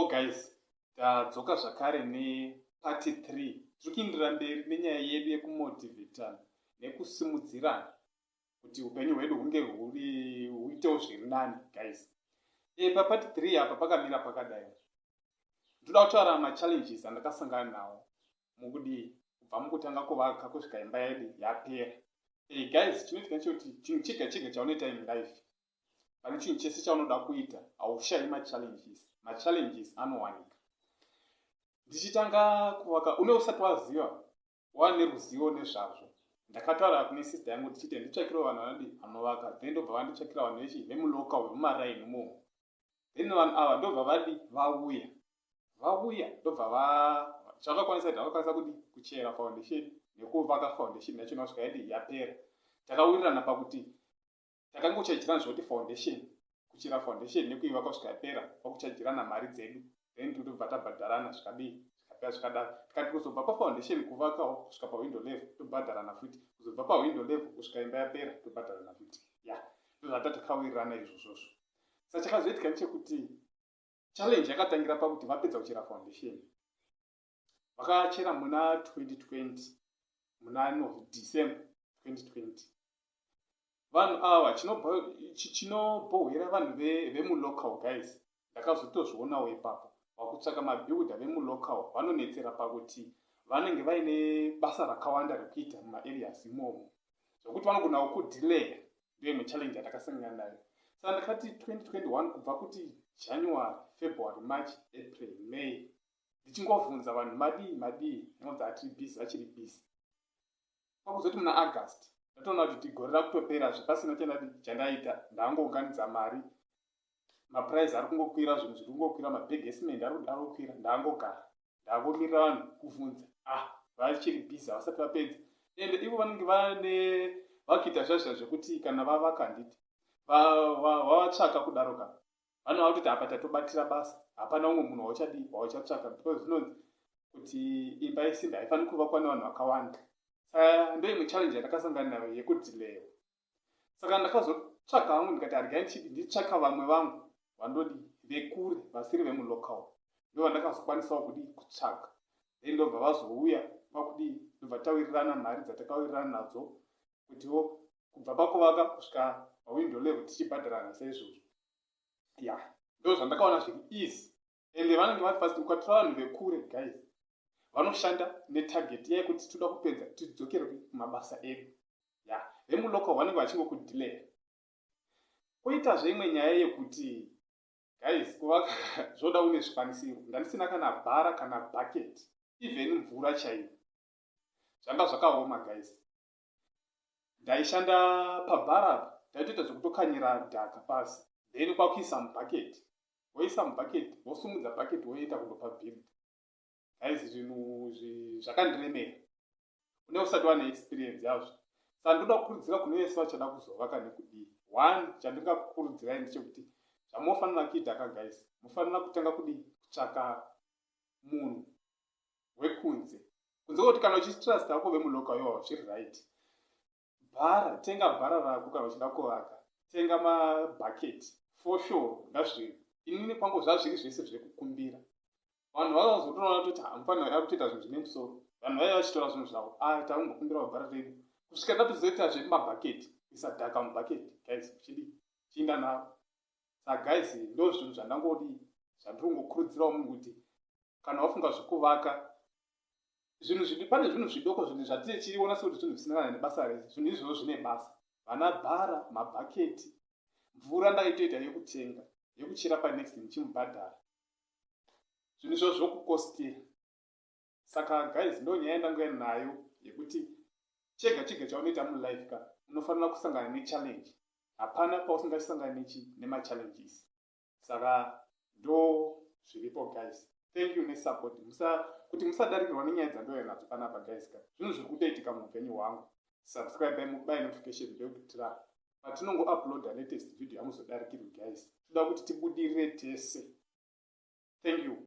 Hello guys, tadzoka zvakare nepart 3. Tiri kuindira mberi nenyaya yedu yekumotivatana nekusimudzirana kuti upenyu hwedu hunge huri huitewo zviri nani, guys. Papart 3 apa pakamira pakadai. Ndoda kutaura machallenges andakasangana nawo mukudii kubva mukutanga kuvaka kusvika imba yedu yapera. Guys, chinoitika ndechekuti chinhu chega chega chaunoita in life, pane chinhu chese chaunoda kuita, haushayi machallenges. Machallenges anowanika. Ndichitanga kuvaka, une usati waziva, wane ruzivo nezvazvo, ndakataura kune sister yangu ndichiti nditsvakirewo vanhu vanodi vanovaka. Then ndobva vanditsvakira vanhu vechi vemulocal, vemumaraini imomo. Then vanhu ava ndobva vadi vauya, ndobva zvakakwanisa kuti vakakwanisa kudi kuchera foundation nekuvaka foundation yacho nosvika yadi yapera. Takawirirana pakuti takangochajirana zvekuti foundation, kuchera foundation nekuivaka kusvika yapera, kwakuchajirana mari dzedu. Then totobva tabhadharana, zvikadii, zvikapera zvikadaro. Tikati kuzobva pafoundation kuvakawo kusvika pawindow level, tobhadharana futi. Kuzobva pawindow level kusvika imba yapera, tobhadharana futi. Ya, ndozvata takawirirana izvozvozvo. Saka chakazoitika ndechekuti challenge yakatangira pakuti vapedza kuchera foundation. Vakachera muna 2020, muna no December 2020. Vanhu ava, chinobhohwera vanhu vemulocal, guys, ndakazotozvionawo ipapo, vakutsvaka mabuilder vemulocal vanonetsera pakuti vanenge vaine basa rakawanda rekuita mumaareas imomo, zvokuti vanogona kudelaya. Ndiyo imwe challenge yatakasangana nayo. Saka ndakati 2021, kubva kuti January, February, March, April, May, ndichingovhunza vanhu, "Madii, madii?" Inonzi atiri busy, vachiri busy. Kwakuzoti muna August ndatoona kuti gore rakutopera zvepasina chandaita. Ndangounganidza mari, maprice ari kungokwira, zvinhu zviri kungokwira, mabhegi esimende ari kukwira. Ndangogara, ndangomirira vanhu kuvhunza. Ah, vachiri busy, havasati vapedza. Ende ivo vanenge vane vakuita zvazva zvekuti kana vavaka, handiti vavatsvaka kudaro ka, vanova kutoti apa tatobatira basa, hapana umwe munhu wauchadii, wauchatsvaka, because zvinonzi kuti imba yesimbi haifaniri kuvakwa nevanhu vakawanda. Saka ndoimwe challenge yandakasangana nayo yekudhilewa. Saka ndakazotsvaka vamwe, ndikati harigai nditsvaka vamwe vangu vandodi vekure, vasiri vemulocal. Ndo vandakazokwanisawo kudii, kutsvaka. Then ndobva vazouya pakudii, ndobva tawirirana mari dzatakawirirana nadzo kutiwo kubva pakuvaka kusvika pawindow level tichibhadharana saizvozvo. Ya, ndo zvandakaona zviri easy. Ende vanenge vari fast. Ukatora vanhu vekure, guys, vanoshanda netarget yekuti toda kupedza tidzokere kumabasa edu. Ya, vemulocal vanenge vachingokudelaya. Koitazve imwe nyaya yekuti, guys, kuvaka zvoda une zvikwanisiro. Ndandisina kana bhara, kana bucket, even mvura chaiyo. Zvanga zvakaoma, guys. Ndaishanda pabhara apa, ndaitoita zvekutokanyira dhaka pasi, then kwakuisa mubhaketi, woisa mubhaketi, wosumudza bhaketi, woenda kundopa builder. Guys, zvinhu zvakandiremera. Une usati wane experience yazvo. Saka ndoda kukurudzira kune vese vachada kuzovaka nekudii. One chandingakukurudzirai ndechekuti zvamunofanira kuita ka, guys, mufanira kutanga kudii, kutsvaka munhu wekunze, kunze kwekuti kana uchitrust hako vemulocal iwawo, zviri right. Bhara, tenga bhara rako kana uchida kuvaka, tenga mabhaketi, foshoro, ngazviri. Inini kwangu zvazviri zvese zvekukumbira. Vanhu vakazotoona kuti hamufanira ari kutoita zvinhu zvine musoro. Vanhu vaiva vachitora zvinhu zvavo. A, takungokumbira bhara redu kusvika ndatozoita zvemumabhaketi, kuisa dhaka mubhaketi, guys, uchidii, chiinda navo. Saka guys, ndo zvinhu zvandangodi, zvandiri kungokurudzirawo munhu kuti kana wafunga zvekuvaka zvinhu zvidi, pane zvinhu zvidoko, zvinhu zvatichiona sekuti zvinhu zvisina kana nebasa rese, zvinhu izvozvo zvine basa. Vana bhara, mabhaketi, mvura ndakaitoita yekutenga, yekuchera panext ndichimubhadhara. Zvinhu izvozvo zvokukostira. Saka guys, ndo nyaya yandangouya nayo yekuti chega chega chaunoita mulife ka, unofanira kusangana nechallenge. Hapana pausingasangani nechi nemachallenges. Saka ndo zviripo, guys. Thank you nesupport. Musa kuti musadarikirwa nenyaya dzandouya nadzo panapa, guys ka, zvinhu zviri kutoitika muupenyu hwangu. Subscribe, mubaye notification bell kuitira patinongouploada latest video hamuzodarikirwi. Guys, toda kuti tibudirire tese. Thank you.